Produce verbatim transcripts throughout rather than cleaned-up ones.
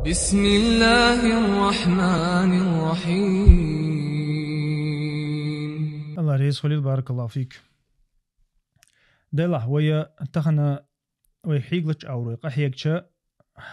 بسم الله الرحمن الرحيم. Аллах реза хуьлийла, баракаллаху фик. Делахь, вай тахана вай хьеглача аврой къахьегча,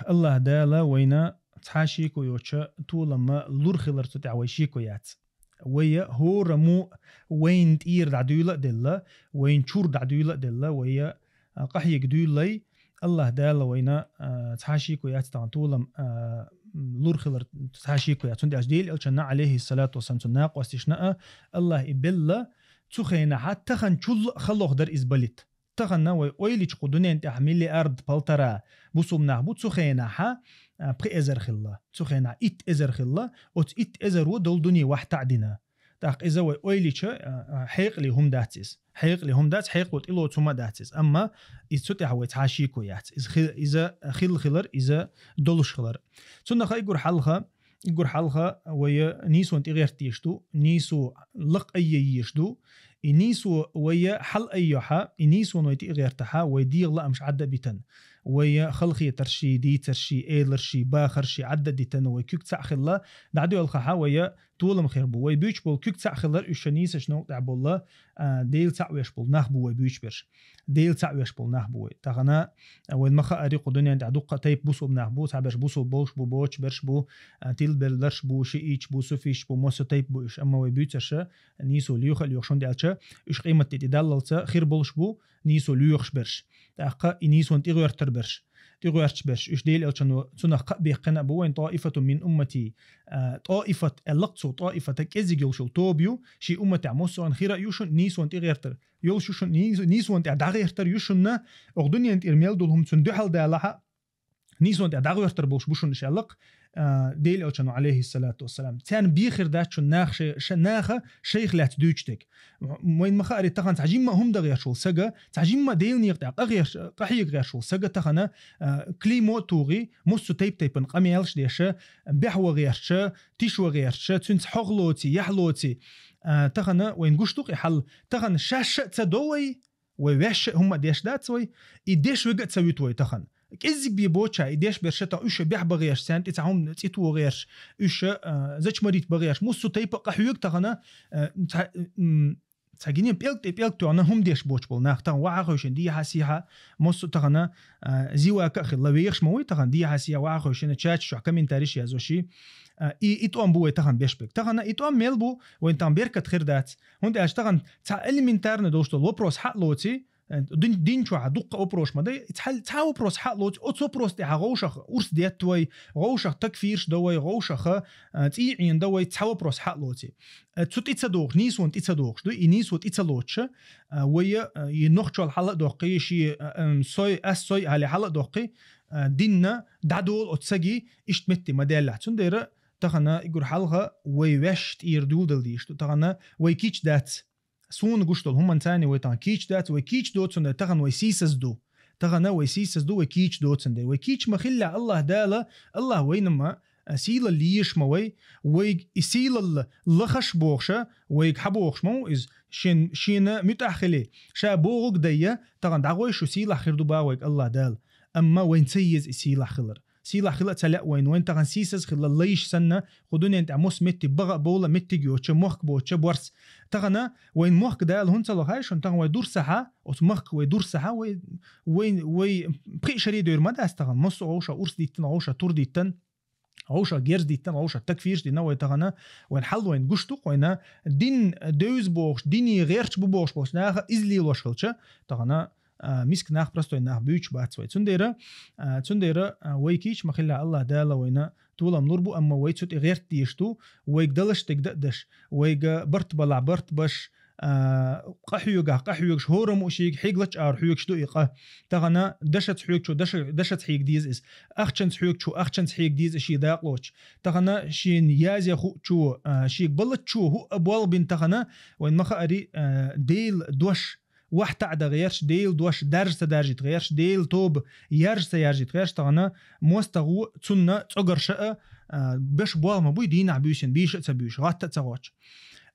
Аллах Дала вайна цхьа шеко йоцча толам лур хилар цу тӀехь вай шеко яц. Вай хӀораммо вайна тӀера дӀадуьйла а делла, вайна чура дӀадуьйла а делла, вай, а, къахьега дуьйлалай, Аллах Дала вайна, а, цхьа шеко яц тахана толам, а, лур хилар цхьа шеко яц. Цундела Делан Элчанна, алейхиссалату вассалам, цу накъосташна а Аллах и белла, цу хенахьа тахан чул а халох дар из балит. Тахана вай ойлича кху дунен тӀехь миллиард полтора бусулба нах бу, цу хенахьа, а, пхи эзар хилла. Цу хенахь итт эзар хилла, оцу итт эзаро долу дуне вахь таӀдина. ТӀаккха иза вай ойлича, а, а, хьекъале хӀума дац иза. Хьекъале хӀума дац, хьекъало тӀелоцу хӀума дац иза. Амма иза цу тӀехь вай цхьа шеко яц. Иза хи-, иза хилла хилар, иза долуш хилар. Цунах а и гур хьалха, и гур хьалха вай нийсонан тӀегӀерта дезаш ду, нийсо лакха айъе езаш ду. И нийсо вай хьал аййохьа, и нийсонан вай тӀегӀертахьа, вай дегӀан лаамаш Ӏадда а битан. Вай халахетарший, дийцарший, эларший, бахарший Ӏадда а дитан, вай куьг цхьаъ хилла, дӀадоьлхахьа вай толам хир бу. Вай буьйцуш болу куьг цхьаъ хилар, уьш ша нийсачу новкъа тӀехь болла, а, Дела цхьаъ веш болу нах бу вай буьйцуш берш. Дела цхьаъ веш болу нах бу вай. Тахана, а, вайна ма хаъара кху дунен тӀехь дуккха тайпа бусулба нах бу, цхьаберш бусулба болуш бу, боцуш берш бу, а, тилбелларш бу, шиъиташ бу, суфисташ бу, массо тайпа бу уьш. Амма вай буьйцарша нийсо лоьху а лоьхуш, хӀунда аьлча уьш къематде тӀе даллалца хир болуш бу, нийсо лоьхуш берш. ТӀаккха и нийсонан тӀегӀертар берш. ТӀегӀерташ берш. Уьш Делан Элчано цунах кхаъ беккхина а бу вайн: «ТӀаифатун мин уммати». А, тӀаифат аьлла-кх цо, тӀаифата кӀеззиг йолуш йолу тоба ю, шен умматехь массо а хир а ю шуна нийсонан тӀегӀертар. Йолуш ю шуна нийс-, нийсонан тӀехь дӀагӀертар ю шуна, оха дунен тӀера мел долу хӀума цунна дуьхьал далахьа, нийсонан тӀехь дӀагӀертар болуш бу шуна уьш аьлла-кх, а, Делан Элчано, алейхиссалату вассалам. Царна бехир дац шуна наха шай-, ша-, наха шайх лаьцна дуьйцуш дерг. Вайна ма хаъара, тахана цхьа жимма а хӀума дан гӀерташ волу сага, цхьа жимма а Делан некъа тӀехь къа гӀерташ, къахьега гӀерташ волу сага тахана, а, клеймо а тухий, массо тайп-тайпана къамелаш деш, бехьа ван гӀерташ, тиша ван гӀерташ, цуьнца хьогӀ лоций, яхь лоций. А, тахана вайна гуш ду-кх и хьал, тахана шаьш а ца до вай, вай ваьшша а хӀумма а деш дац вай, и деш верг а ца вуьту вай тахана. КӀеззиг бен боцуш а и деш берш а тахана, уьш а бехьа бан гӀерташ, царна тӀе цхьа хӀума цӀе тохо гӀерташ, уьш а, а, зачморить бан гӀерташ, массо тайпа а къахьоьгу тахана, а, цхьа, м, цхьа гинем пӀелг тӀе пӀелг тоьхна хӀума деш боцуш болу нах тахана вахьа а хевшина, дехьа-сехьа, массо а тахана, а, зевак а хилла, вехаш ма вуй тахана, дехьа-сехьа вахьа а хевшина, чаташ чохь комментариш а яздеш, а, и, и тӀом бу вай тахана беш берг. Тахана и тӀом мел бу, вайна тахана беркат хир дац. ХӀунда аьлча тахана цхьа элементарно долуш долу вопрос хьа а лоций, э, дин, дин чохь дуккха а вопрос ма дай, цхьа, цхьа вопрос хьа а лоций, оцу вопрос тӀехь вовшах урс детта вай, вовшах такфирш до вай, вовшах, э, цӀий Ӏен до вай, цхьа вопрос хьа а лоций. Э, цу тӀе ца догӀуш, нийсонан тӀе ца догӀуш ду, и нийсо тӀе ца лоцуш, э, вай, э, и нохчалла хьала а доккхий, ши, э, эм, сой, ас сой, хьале хьала а доккхий, э, динна дӀадолу оцу саги, иштта метте ма даьллахь. Цундела тахана и гур хьалха вай ваьш тӀера дуьйладала дийш ду. Тахана вай кийча дац. Суна гуш долу хӀуманца вай тахана кийча дац, вай кийча доцун дела, тахана вай сийсаз ду. Тахана вай сийсаз ду, вай кийча доцун дела. Вай кийча ма хилла, Аллах Дала, Аллах вайна ма, а, сийлалла лийш ма вай, вайга и сийлалла лахаш бохуша, вайга хьа бохуш ма ву иза, шен, шена муьтӀахь хили, ша бохург дайя, тахана дӀагӀой шу сийлахь хир ду бах вайга Аллах Дала. Амма вайна ца еза и сийлахь хилар. Сийлахь хила а ца лаьа вайна, вайн тахана сийсаз хилла лайш санна, кху дуьнен тӀехь мосс метте багӀа а бовла, меттиг йоцча, мохк боцча, борс. Тахана вайн мохк Дала хӀунда ца лоху хаьий шуна, тахана вай дурсахьа, оцу махка вай дурсахьа, вай, вай, вай пхи шаре девр ма дац тахана, массо а вовшах урс диттан, вовшах тур диттан, вовшах герз диттан, вовшах такфирш дина вай тахана, вайн хьал вайн гуш ду-кх вайна, дин девза бохуш, дине гӀерташ бу бохуш болчу наха иза лелош хилча, тахана а, миска нах, простой нах буьйцуш бац вай. Цундела, а, цундела, а, вай кийча ма хилла, Аллах Дала вайна толам лур бу, амма вай цу тӀе гӀерта дезаш ду, вайга далаш дерг дан а даш, вайга барт балахь барт баш, а, къа хьоьгахь къа хьоьгуш, хӀораммо шега хьеглачу агӀор хьоьгуш ду и къа. Тахана дашаца хьоьгучо даша-, дашаца хьега деза иза, ахчанца хьоьгучо ахчанца хьега деза шен дакъалоцуш. Тахана шена язъян хуучо, а, шега баллаччо хӀуъа болх бина тахана, вайн ма хаари, а, Делан дош вахь таӀа дан гӀерташ, Делан дош даржа ца даржийта гӀерташ, Делан тоба яржа ца яржийта гӀерташ, тахана мостагӀо цунна цӀогарша а, а, беш болх ма буй, дийнахь буьйсина, буьйша а ца буьйша, гӀатта а ца гӀоттуш.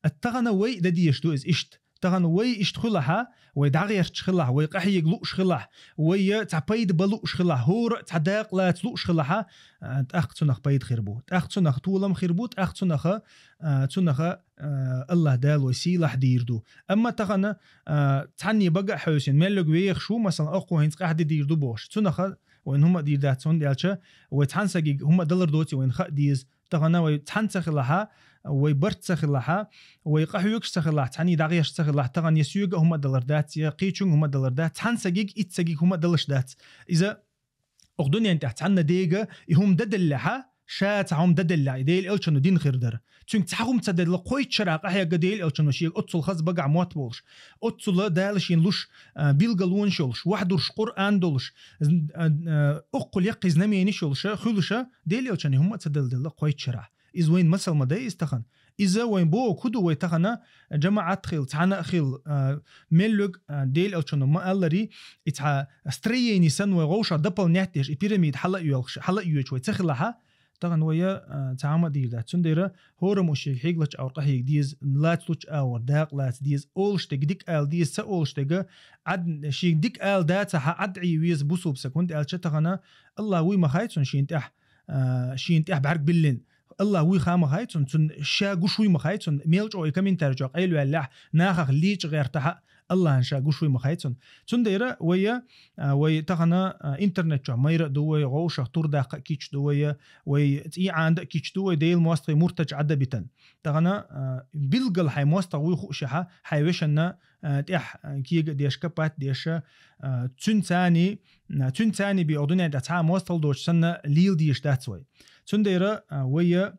А тахана вай а дан дезаш ду иза иштта. Тахан вай иштта хилахьа, вай дагъерч хилахь, вай къахьега луш хилахь, вай цхьа пайда ба луш хилахь, хӀора цхьа дакъа лаца луш хилахьа, а, тӀаккха цунах пайда хир бу. ТӀаккха цунах толам хир бу, тӀаккха цунаха, а, цунаха, а, Аллах Дала вай сийлахь дийр ду. Амма тахан, а, цхьанне бага а хьевсина, меллаг вехаш ву, масала, оккхо хӀинца къахьди дийр ду бохуш. Цунаха вайн хӀума а дийр дац, цундела аьлча, вай цхьан сагиг хӀума а далар доций вайн хаа деза. Тахан вай цхьан ца хилахьа, вай барт ца хилахьа, вай къахьоьгуш ца хилахь, цхьанне дагъеш ца хилахь, тахан я соьга а хӀума а далар дац, я кхечунга хӀума а далар дац, цхьан сагиг, итт сагиг хӀума а далаш дац. Иза укх дунен тӀехь цхьанна дега и хӀума даделлехьа, ша цхьа хӀума даделлехьа, и Дела элчано дина хир дара. Цуьнга цхьа хӀума ца делла, кхойтта шера къахьегга Дела элчано шега оццул хаза багахь мотт болуш, оццул Дала шена луш, а, билгалонаш йолуш, вахьдурш Къуръан долуш, з-, а, а, уккхул яккхий знаменеш йолуша, хуьлуша, Дела элчано хӀума а ца делла делла кхойтта шера. Иза вайн масал ма дай иза тахан. Иза вайн боху хӀу ду вай тахана, жамаӀат хила, цхьана а хила, а, меллуг, а, Дела элчано ма аллари, и цхьа строение сан вай гӀовша дополнять деш, и пирамида хьала а йоьлхуш, хьала а йоьчу вай ца хилахьа, тахан вай, а, цхьа хӀума а дийр дац. Цундела хӀораммо шега хьеглачу агӀор къахьега деза, лацлучу агӀор дакъа лаца деза, олуш дега дика ала деза, ца олуш дега, Ӏад-, шега дика ала дацахьа, Ӏад Ӏе веза бусулба саг, хӀунда аьлча тахана Аллах вуй ма хай цунна шена тӀехь, а, шена тӀехь бӀаьрг биллина. Аллах вуй ха ма хай цунна, цунна ша гуш вуй ма хай цунна, мел чӀогӀа и комментарий чу къайлаваьллехь, нахах леча гӀертахьа, Аллахьан ша гуш вуй ма хай цунна. Цундела вай, а, вай тахана, а, интернет чохь майра а ду вай, гӀовшах тур даккха а кийча ду вай, вай цӀий Ӏанда а кийча ду вай, Дела мостагӀий муртачу Ӏадда битан. Тахана, а, билггал хьайн мостагӀа вуй хууш яхьа, хьайн вешанна, а, тӀехь, а, кега а деш, капат а деш, а, цуьнан цани, а, цуьнан цани би оху дуьнен тӀехь цхьа а мостагӀал доцуш санна лийла дезаш дац вай. Цундела, а, вай, а,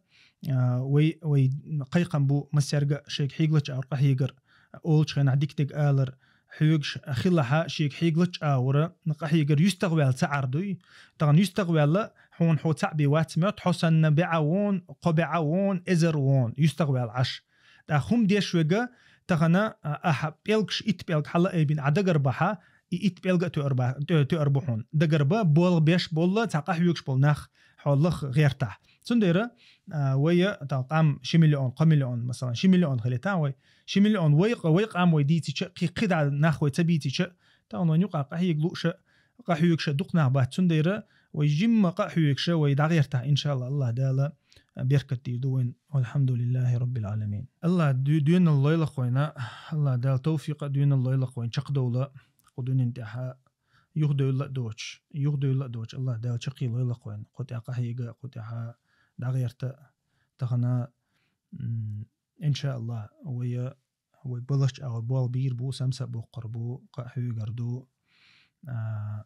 вай, вай кхайкхам бу массаьрга а шайга хьеглачу агӀор къахьегар, олучу хенахь дика дерг алар, хьоьгуш хилахьа шега хьеглачу агӀора къахьегар юьстагӀваьлла ца Ӏар дуй. Тахана юьстагӀваьлла хьуна хьо цхьаъ бен вац моьтту, хьо санна беӀа вон, кхо беӀа вон, эзар вон, юьстагӀваьлла Ӏаш. ТӀаккха хӀума деш вега, тахана, а, ахьа пӀелгаш, итт пӀелг хьала айбина Ӏа дагар бахьа, и итт пӀелга а тоьар ба-, тоь-, тоьар бу хьуна. Дагар ба, болх беш болла, цхьа къахьоьгуш болу нах хьо лаха гӀертахь. Цундела, а, вай, а, тахана къам ши миллион, кхо миллион, масалан, ши миллион хилита вай. Ши миллион вай, вай къам вай дийцича, кхи-, кхидӀа нах вай ца бийцича, тахана вайн юкъа къахьега лууша, къахьоьгуша дукха нах бац. Цундела вай жимма къахьоьгуша, вай дӀагӀертахь, иншалла, Аллах Дала беркат дийр ду вайн. Валхьамдулиллахи Раббил Ӏаламин. Аллах ду-, доьналла лойла вайна, Аллах Дала тавфикъа а доьналла лойла вайна чекхдовла, кху дуьнен тӀехьа юхадевлла а доцуш, юхадевлла а доцуш, Аллах Дала чекхъе лойла вайна. Кху тӀехь къахьега, кху тӀехьа дӀагӀерта а, тахана, м, иншалла, вай, вай балашчу агӀор болх бийр бу, самса а боккхур бу, къа а хьоьгур ду. А,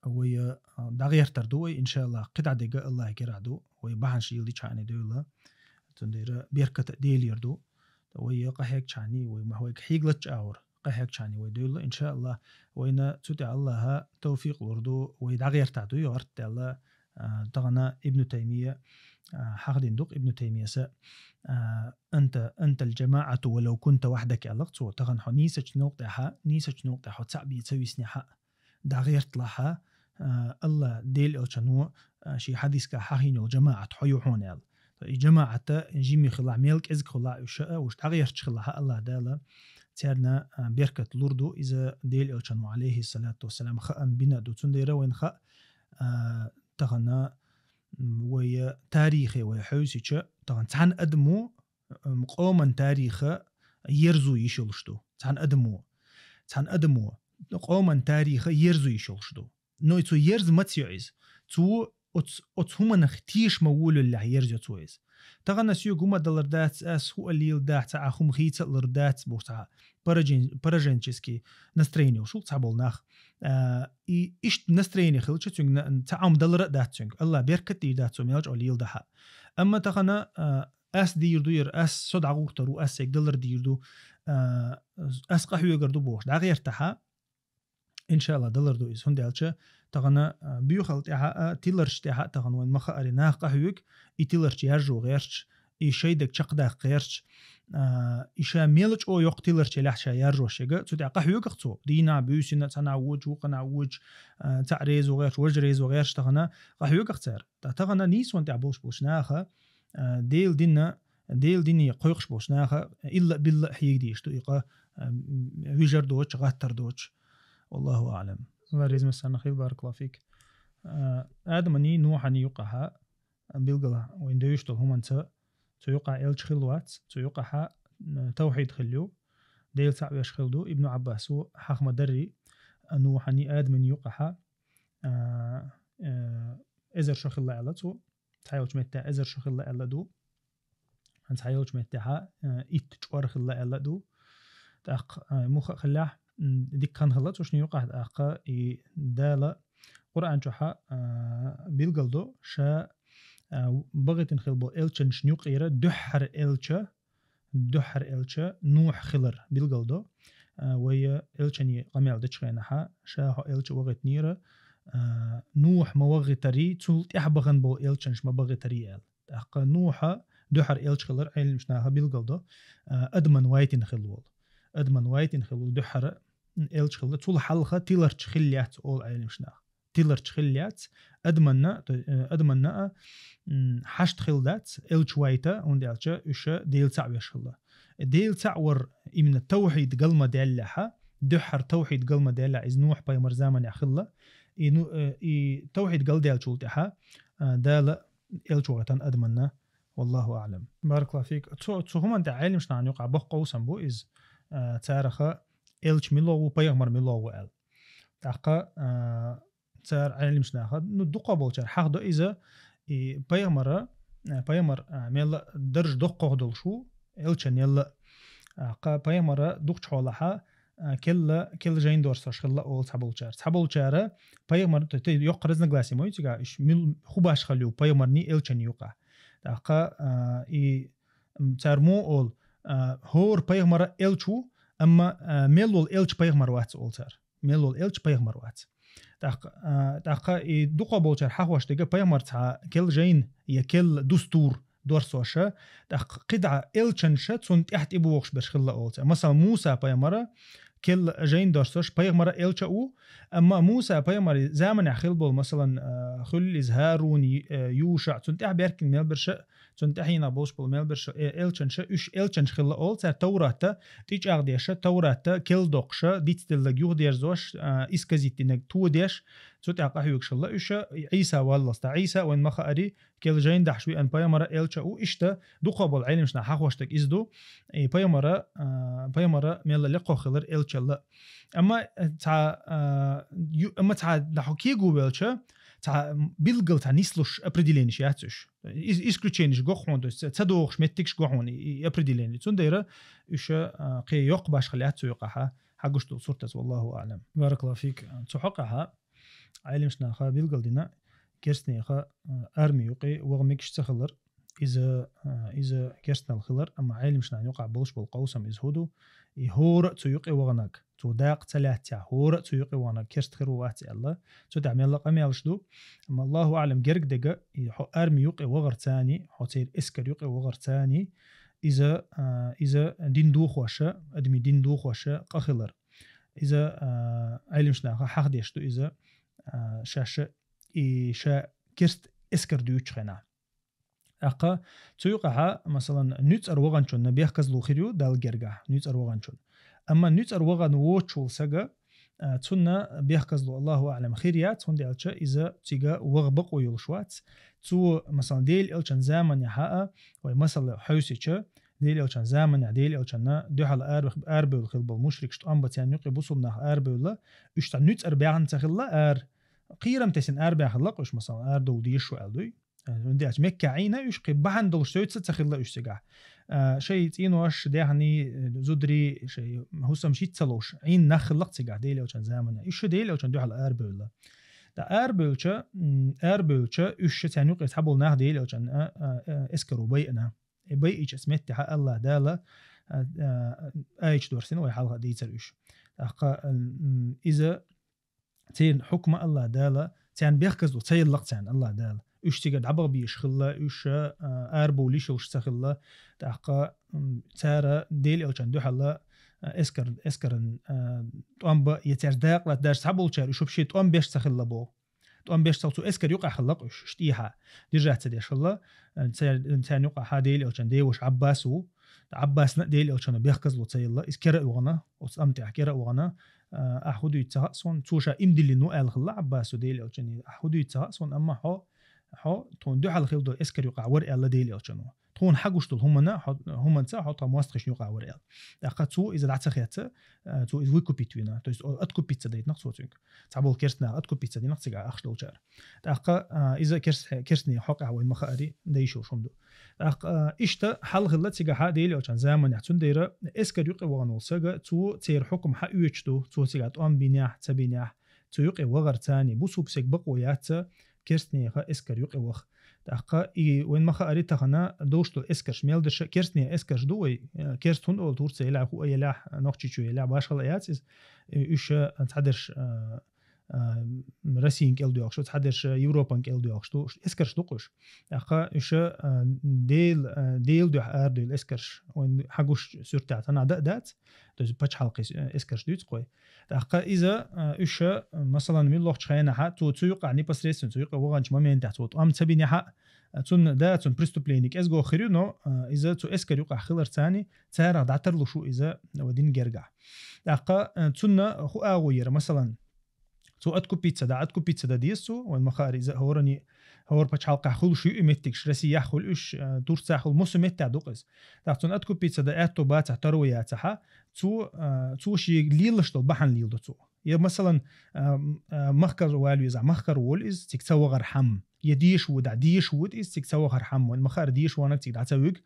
вай, а, дӀагӀертар ду вай, иншалла, кхидӀа дега Аллахьан кера ду, вай бахьанаш йилдичхьана девлла. Цундела беркат а Делера ду. Вай къахьегчхьана, вай ма-, вайга хьеглачу агӀор къахьегчхьана вай девлла, иншалла, вайна цу тӀехь Аллаха тавфикъ лур ду, вай дӀагӀертахь дуй гӀарт даьлла, а, тахана Ибн Таймия, а, хьахдина ду-кх Ибн Таймияса, а, «Анта, антал джамаӀату ва лав кунта вахьдак», аьлла-кх цо. Тахана хьо нийсачу новкъа тӀехьа, нийсачу новкъа тӀехьа хьо цхьаъ бен ца виснехьа, дӀагӀерталахьа, а, Аллах, Дела элчано, а, шен хьадисгахь хьахийна йолу джамаӀат хьо ю хьуна аьлла. И джамаӀата жима хилахь, мел кӀезиг хилахь уьш а, уьш дӀагӀерташ хилахьа, Аллах Дала царна, а, беркат лур ду, иза Дела элчано, алейхиссалату вассалам, хаам бина а ду. Цундела вайна хаьа, а, тахана, м, вай тарихе вай хьевсича, тахана цхьана адамо, м, къоман тариха ерзо йиш йолуш ду. Цхьана адамо, цхьана адамо къоман тариха ерзо йиш йолуш ду. Но и цо ерза маца йо иза? Цо оцу, оцу хӀуманах теша ма волаллехь ерза йо цо иза. Тахана соьга хӀума далар дац, ас хӀуъа лийла дахь, цхьа а хӀума хийца а лар дац, бохуш цхьа поражен-, пораженческий настроение йолуш ву цхьаболу нах. А, и иштта настроение хилча, цуьнга на-, цхьа а хӀума далар а дац цуьнга. Аллах беркат дийр дац цо мел чӀогӀа лийла дахьа. Амма тахана, а, ас дийр ду яра, ас со дӀагӀуттур ву, ас сайга далар дийр ду, а, ас къахьоьгур ду бохуш, дӀагӀертахьа, иншалла, далар ду иза. ХӀунда аьлча тахана, а, буьйхал тӀехьа а, тиларш тӀехьа а тахана вайн ма хаари нах къахьоьгу, и тиларч яржо гӀерташ, и шайн даг чекхдаккха гӀерташ, а, и ша мел чӀогӀа йоккха тиларч елахь ша яржош шега, цу тӀехь къахьоьгу-кх цо. Дийнахь, буьйсина, цхьанахь вочу, вукханахь вочу, а, цхьаъ резо гӀерташ, важа резо гӀерташ тахана къахьоьгу-кх цара. Ткъа тахана нийсонан тӀехь болуш болчу наха, а, Делан динна Дела дине кхойкхуш болчу наха илла-билла а хьега дезаш ду и къа, а, м, вижар доцуш, гӀаттар доцуш. Аллаху аълам. Ва резма санна хил, баракаллаху фик. А, Адамани, Нухьани юкъахьа, билгала вайн девзаш долу хӀуманца, цу юкъахь элча хилла вац, цу юкъахьа, м, тавхьид хилла ю, Дела цхьаъ веш хилла ду. Ибну Ӏаббасо хьахма дарри, а, Нухьани, Адамани юкъахьа, а, э, эзар шо хилла аьлла цо, цхьайолчу метта эзар шо хилла аьлла ду. Цхьайолчу меттехьа, э, итт чкъор хилла аьлла ду. ТӀаккха, э, муха а хиллехь, м, дикка хан хилла цу шина юкъахь, тӀаккха и Дала Къуръан чохьа, э, билгал до, ша, э, багӀийтина хилла болу элчанашна юкъера дуьххьара элча, дуьххьара элча Нухь хилар билгал до. Э, вай элчане къамел дечу хенахьа, ша хьо элча вагӀийтинера, э, Нухь ма вагӀийтарий, цул тӀаьхьа бахана болу элчанаш ма багӀийтарий аьлла. ТӀаккха Нухьа дуьххьара элча хилар Ӏеламнаха билгал до, а, адаман вайтина хилла волу. Адаман вайтина хилла волу дуьххьара элча хилла. Цул хьалха тиларча хилла яц олу Ӏеламнаха. Тиларча хилла яц, адаманна, то, э, адаманна а, м, хьашт хилла дац, элча вайта, хӀунда аьлча уьш Дела цхьаъ веш хилла. Дела цхьаъ вар именно тавхьид гал ма даьллехьа, дуьххьара тавхьид гал ма даьллехьа, иза Нухь пайхамар заманехь хилла. И, ну, э, и тавхьид гал даьллачул тӀаьхьа, а, Дала элча вахийтан адаманна. Валлаху аълам. Баракаллаху фик. Цу, цу хӀуманна тӀехь Ӏеламнахана юкъахь боккха къовсам бу иза, а, цараха элча мила ву, пайхамар мила ву аьлла. ТӀаккха, а, цара Ӏеламнаха, ну, дукха болчара хьахдо иза, и пайхамара, а, пайхамар, а, мелла дарж доккхох долуш ву, элчан елла, а, кха пайхамара дукхачу хьолахьа, а, келла, келла жайн дорсош хилла олу цхьаболчара. Цхьаболчара пайхамар, т-, т-, йоккха разногласие ма ю цигахь, уьш мил-, хӀун башхалла ю пайхамарний элчанний юкъахь. ТӀаккха, а, и, м, цара муха олу, а, хӀора пайхамара элча ву, амма, а, мел волу элча пайхамар вац олу цара. Мел волу элча пайхамар вац. ТӀаккха, а, тӀаккха и дукха болчара хьахош дерг пайхамар цхьа келла жайн я келла дустур дорсоша, тӀаккха кхидӀа элчанша цунна тӀаьхьа тӀебогӀуш берш хилла олу цара. Масала, Муса пайхамара келла жайн дорсош пайхамара элча а ву, амма Муса пайхамари заманехь хилла болу, масалан, а, хуьллиза ХӀарун, и, э, Юша, цунна тӀаьхьа баьхкина мел берша, цунна тӀаьхьенах болуш болу мел берша, э, элчанша, уьш элчанаш хилла олу цара Товратта, тӀечӀагӀдеша, Товратта, келла доккхуша, дицделлаг юхадерзош, а, исказиттинаг тодеш, цу тӀехь къахьоьгуш хилла уьш, Ӏийса валлалц. Ткъа Ӏийса вайн ма хаари, келла жайн дахьаш веана пайхамара элча а ву, иштта дукха болу Ӏеламнаха хьахош дерг иза ду, и пайхамара, а, пайхамара мелла лекхо хилар элчалла. Амма, э, цхьа, а, ю-, амма цхьа дахьо кего велча, цхьа билггал цхьа нислуш определениш яц уьш. Ис-, исключениш го хьуна, то есть ца догӀуш меттигаш го хьуна и, и определение. Цундела уьш, а, кхе йоккха башхалла яц цу юкъахьа, хьагуш долу суртаца, валлаху аълам. Баракаллаху фик. Цу хьокъехьа Ӏеламнаха билгал дина, керстанеха, а, арми юкъе ваха мегаш ца хилар, иза, а, иза керстанал хилар, амма Ӏеламнахана юкъахь болуш болу къовсам иза хӀу ду, и хӀора а цу юкъе ваханаг, цо дакъа ца лаьццехь, хӀора а цу юкъе ваханаг керст хир ву вац аьлла, цу тӀехь мелла къамелаш ду. Амма, Аллаху аълам, герга дега, и хьо арми юкъе вахарцани, хьо церан эскар юкъе вахарцани, иза, а, иза дин духоша, адми дин духоша къа хилар. Иза, а, Ӏеламнаха хьахдеш ду иза, а, шаьш и ша керст эскар дуьйцучу хенахь. ТӀаккха цу юкъахьа, масалан, нуьцкъара ваханчунна бехказло хир ю Далла гергахь, нуьцкъара ваханчунна. Амма нуьцкъара вахана воцучул сага, а, цунна бехказло, Аллаху аълам, хир яц, хӀунда аьлча иза цига ваха бакъо йолуш вац. Цо, масалан, Дела элчан заманехьа а, вай масала хьовсича, Дела элчан заманехь, Дела элчанна дуьхьал ар-, арабевлла хилла болу мушрикаш тӀом бан царна юкъе бусулба нах арабевлла, уьш цхьа нуьцкъара баьхна ца хилла ара, кхерам тесина арабаьхна хилла уьш, масалан, арадовла дезаш ву аьлла дуй. ХӀунда аьлча Мекка Ӏийна уьш кхин бахьана долуш севца ца хилла уьш цигахь. А, шайн цӀенош, даьхни, зударий, шайн хӀусамаш хӀитта ца ловш, Ӏийна нах хилла-кх цигахь Дела элчан заманехь. Уьш ша Дела элчан дуьхьал арабевлла. ТӀаккха арабевлча, м, арабевлча, уьш ша царна юкъе цхьаболу нах Дела элчан, а, а, а, эскаро байъина. И байъича меттехьа Аллах Дала, а, а, аят дорсина вай хьалха дийцар уьш. ТӀаккха, м, иза церан хьукма Аллах Дала, царна бехказло ца елла-кх царна Аллах Дала. Уьш цига дӀабаха безаш хилла, уьш, а, арабовла йиш йолуш ца хилла. ТӀаккха, м, цара Дела элчан дуьхьала, а, эскар-, эскаран, а, тӀом бан, я цаьрца дакъалатта, даже цхьаболчара уьш вообще тӀом беш ца хилла боху. тӀом беш цал цу эскар юкъахь хилла уьш, уьш тӀехьа держаться деш хилла, э, цар-, царна юкъахь Делан элчан деваш Ӏаббас ву. Ӏаббасна Делан элчана бехказло ца елла, из кера а вахана, оцу тӀам тӀехь кера а вахана, э, ахь хӀу дуьйцу ца хаьа суна, цо ша иман диллина ву аьлла хилла Ӏаббасо Делан элчане, ахь хӀу дуьйцу ца хаьа суна, амма хьо, хьо тхуна дуьхьал хила долу эскар юкъахь вара аьлла Делан элчано. Тхуна хьагуш долу хӀуманна, хьо-, хӀуманца хьо тхан мостагӀашна юкъахь вара аьлла. ТӀаккха цо иза дӀа ца хецна, э, цо иза выкупить вина, то есть, о, откупиться дайтинарг цо цуьнга. Цхьаболу керстанаха откупиться динарг цигахь ахча долчара. ТӀаккха, а, иза керс-, керстане хьокъехь вайн ма хаари, дан йиш йолуш хӀума ду. ТӀаккха, а, иштта хьал хилла цигахь Делан элчан заманехь, цундела эскар юкъа вахана волу сага, цо церан хьукам хьаоьцуш ду, цо цигахь тӀом бинехь, ца бинехь, цу юкъа вахарца бусулба стеган бакъо яц, керстанеха эскар юкъа ваха. ТӀаккха и вайн ма хаари тахана долуш долу эскарш мел дерш, керстанеха эскарш ду вай, э, керст хӀунда олу Турция елахь, хӀу елахь, Нохчийчу елахь, башхала яц иза, и уьш, э, цхьадерш, э, а, Россин кӀел доьхуш ду, цхьадерш Европан кӀел доьхуш ду, эскарш ду-кх уьш. ТӀаккха уьш, а, Дел-, а, Делан дуьхьа арадевлла эскарш, вайн хьагуш суьртехь цхьана дан а дац, то есть пачхьалкхе, э, эскарш дуьйцу-кх вай. ТӀаккха иза, а, уьш, а, масалан, муьлххачу хенахь, цо цу юкъахь непосредственно, цу юкъа ваханчу моментехь цо тӀом ца бинехь, а, цунна, да, цунна преступление кӀезиго хир ю, но, а, иза цу эскар юкъахь хиларца царах дӀатарлуш ву иза вайн дин гергахь. ТӀаккха, а, цунна хӀу агӀо яра, масалан, цо откупиться дан, откупиться дан деза цо, вайн ма хаари иза хӀоранна, хӀора пачхьалкхехь хуьлуш ю и меттигаш, Россехь хуьлу уьш, а, Турцехь хуьлу, массо меттехь ду-кх иза. ТӀаккха цунна откупиться дан аьтто бацахь, таро яцахь, цо, а, цо шега лелаш долу бахьана леладо цо. Я, масалан, а, м-, а, махкара вала везахь, махкара волу иза, цига ца вахархьама. Я деша вуьдахь, деша вуьду иза, цига ца вахархьама. Вайн ма хаари деша ваханарг цига дӀа ца вуьгу.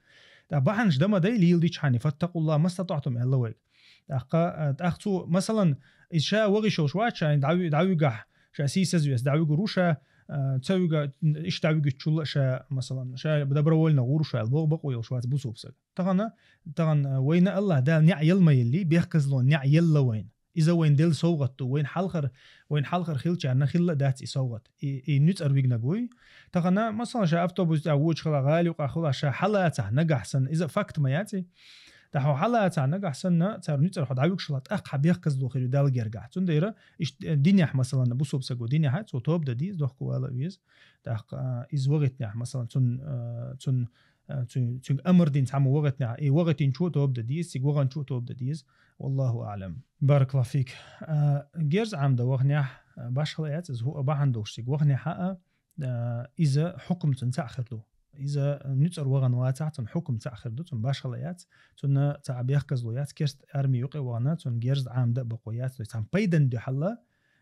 ТӀаккха бахьанаш дан ма дай, леладичхьана, فاتقوا الله ما استطعتم аьлла вайга. ТӀаккха, а, тӀаккха цо, масалан, иза ша ваха йиш йолуш вац, ша дӀавуь-, дӀавуьгахь, ша сийсазвеш дӀавуьгур ву ша, а, ца вуьгахь, иштта дӀавуьгучул а ша, масалан, ша добровольно гӀур ву ша аьлла, боху бакъо йолуш вац бусулба саг. Тахана, тахана, а, вайна АллахӀ Дала неӀ яла ма елли, бехказло неӀ елла вайна. Иза вайна делла совгӀат ду, вайна хьалхара, вайна хьалхара хиллачарна хилла а дац и совгӀат. И, и нуьцкъара вигнарг вуй. Тахана, масалан, ша автобус тӀехь вочу хила, гӀала юкъахь хила, ша хьалацахь нагахь санна, иза факт ма яц и. ТӀаккха хьо хьалацахь нагахь санна, цара нуьцкъара хьо дӀавуьгуш хила, тӀаккха хьан бехказло хир ю Далла гергахь. Цундела иштта, э, динехь, масалан, бусулба саго динехь, цо тоба дан деза, дохко вала а веза. ТӀаккха, а, иза вахийтинехь, масалан, цун, а, цун, а, цу-, цуьнга амар дина цхьаммо вахийтинехь, и вахийтинчо а тоба дан деза, цига ваханчо а тоба дан деза. والله أعلم. بارك الله فيك. А, герз Ӏамдан ваханехь, а, башхала яц иза, хӀу а бахьана долуш цига ваханехь а, а, иза хьукам цунна цхьаъ хир ду. Иза нуьцкъара вахана вацахь, цунна хьукам цхьаъ хир ду, цунна башхала яц, цунна цхьа бехказло яц, керста арми юкъа а вахана, цунна герз Ӏамдан а бакъо яц, то есть цхьана пайдан дуьхьал а,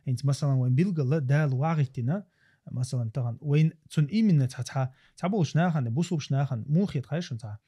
хӀинца, масалан, вайн билггал а Дала вагӀиттина, масалан, тахана вайн цунна именно цхьа, цхьа, цхьаболчу нахана, бусулбачу нахана, муха хета хаьий шуна цхьа,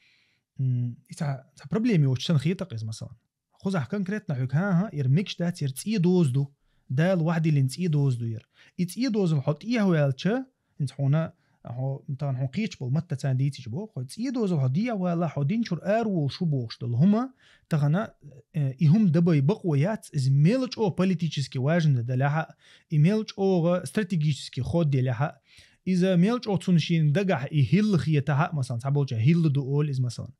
м, и цхьа, цхьа проблема йоцуш санна хета-кх иза, масалан. Кхузахь конкретно хьоьга, хӀан-хӀа, яра мегаш дац, яра цӀен доза ду. Дала вахьдиллина цӀен доза ду яра. И цӀен дозал хьо тӀехьаваьлча, хӀинца хьуна, хьо, тахана хьуна кхечу болу маттаца дийцича боху, хьо цӀен дозал хьо дехьавала, хьо динчуьра араволуш ву бохуш долу хӀума, тахана, э, и хӀума дан бай бакъо яц, иза мел чӀогӀа политически важно далахь а, и мел чӀогӀа стратегически ход елахь а, иза мел чӀогӀа цунна шена дагахь и хӀилла хетахь а, масалан, цхьаболчара хӀилла ду олу иза, масалан.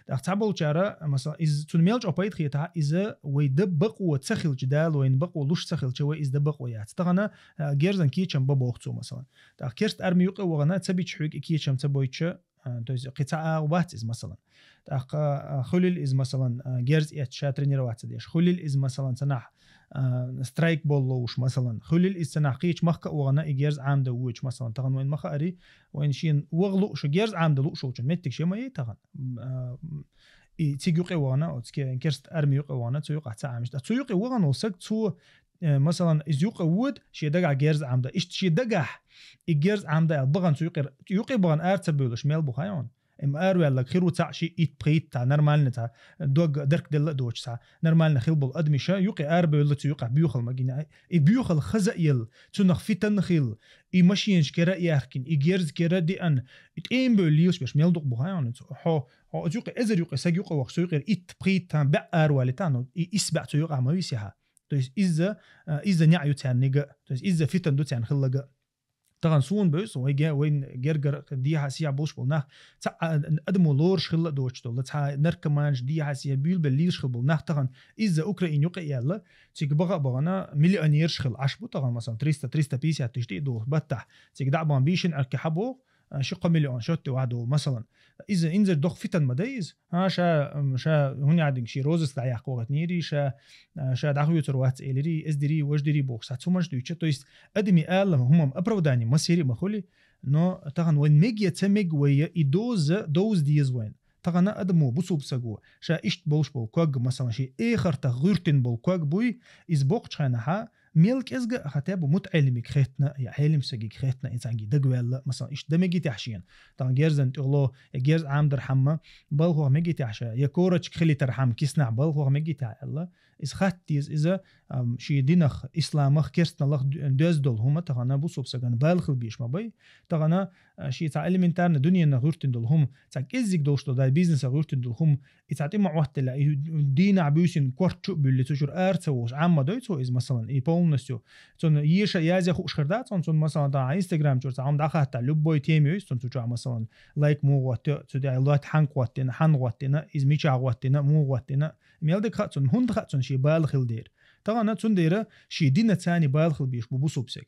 ТӀаккха цхьаболчара, масалан, иза цунна мел чӀогӀа пайда хетахь а, иза вай дан бакъо ца хилча, Дала вайна бакъо луш ца хилча, вай иза дан бакъо яц. Тахана, а, герзан кечам бан боху цо, масалан. ТӀаккха керста арми юкъа а вахана, ца бича хьоьга и кечам ца бойтуша, а, то есть кхин цхьа агӀо бац иза, масалан. ТӀаккха, а, хуьлил иза, масалан, а, герз эцча ша тренироваться деш. Хуьлил иза, масалан, цхьанхьа, а, страйк боллуш, масалан. Хуьлил иза цхьанхьа кхечу махка а вахана, и герз Ӏамдан воьдуш, масалан. Тахана вайн ма хаари, вайн шена ваха лууш, герз Ӏамдан лууш волчун меттиг шен ма ей тахана. М, а, м, и цига юкъа а вахана, оцу ке-, керста арми юкъа а вахана, цу юкъахь ца Ӏамийша. Цу юкъа вахана волу саг, цо, э, масалан, иза юкъа вода, шен дагахь герз Ӏамдан. Иштта шен дагахь и герз Ӏамдан аьлла бахана цу юкъера, юкъа бахана ара ца бевлаш мел бу хаьий хьуна? М, араваьлларг хир ву цхьаъ, шиъ, итт, пхийтта, цхьа нормально, цхьа дог дарк делла а доцуш, цхьа нормально хилла болу адамаш, юкъа арабевлла цу юкъахь боьхалла ма гина. И боьхалла хаза а елла, цунах фитан хилла, и машенаш кера а яьхкина, и герз кера а деана, и тӀемабевлла лелаш берш мел дукха бу хаьий хьуна? Хьо, хьо оцу юкъа, эзар юкъа, саг юкъа вахча, цу юкъера итт, пхийтта бӀе аравалийта, ну, и исс бӀе цу юкъахь ма висехьа. То есть изза, а, изза неӀ ю царниг а, то есть изза фитан ду царна хилларг а. Тахан суна бевза, вай ге-, вайн гергара дехьа-сехьа болуш болу нах, цхьа а-, адамо лоруш хилла а доцуш долу, цхьа наркоманаш дехьа-сехьа буьйлабелла лелаш хилла болу нах тахан изза Украина юкъа а яьлла, цига баха а бахана миллионераш хилла Ӏаш бу тахан, масалан, триста, триста пятьдесят тысяч тӀе а доху баттахь. Цига дӀа а бахана бийшина Ӏарки хьабоху, а, ши-кхо миллион шотте вахьа долу, масалан. Иза инзар доху фитан ма дай иза. А, ша, м, ша хӀунда аьлла ши розыск дӀаяккха вахийтинера, ша, а, ша дӀахоьцур вац элира, эздира, важдира бохуш, цхьа цуманаш дуьйцу. То есть, адамийн ала хӀумам оправдание массери а ма хуьлу, но тахан вайн мега я ца мега вай я, и доза, довза деза вайн. Тахана адамо, бусулба саго, ша иштта болуш болу ког, масалан, шен эхартах гӀуьртина болу ког буй, иза боккхачу хенахьа, мел кӀезга а хатӀа бу мутаӀеллимиг хеттина, я Ӏелим сагиг хеттина, и цхьаьнгий дагаваьлла, масалан, иштта дан мегий техьа шена. Тахана герзан тӀехула, я герз Ӏамдар хьамма, балхох мегий техьа ша, я корочка хилийтар хьамма киснахь балхох мегий техьа аьлла. Иза хатта деза, иза, ам, шен динах, исламах, керстаналлах д-, доьзна долу хӀума тахана бусулба сагана бала хила беш ма бай. Тахана, а, шен цхьа элементарно дуьненах гӀуьртина долу хӀума, цхьа кӀеззиг долуш долу, дай бизнесах гӀуьртина долу хӀума, и цхьа тӀе ма Ӏоттаделла, и дийнахь буьйсина корта чу а буьллий, цу чуьра ара ца вогӀуш, Ӏамма дой цо иза, масалан, и полностью. Цунна еша язъян хууш хир дац, цунна, цунна, масалан, тахана Instagram чуьра цхьа хӀума дӀахаттахь, любой теме йой, цунна цу чу, масалан, лайк муха гӀоттайо, цу тӀехь лот хьанга гӀоттийна, хьанна гӀоттийна, иза мичахь гӀоттийна, муха гӀоттийна, мел дерг хаьа цунна, хӀунда хаьа цунна шен бала хила дера. Тахана цундела шен дина царна бала хила беш бу бусулба саг.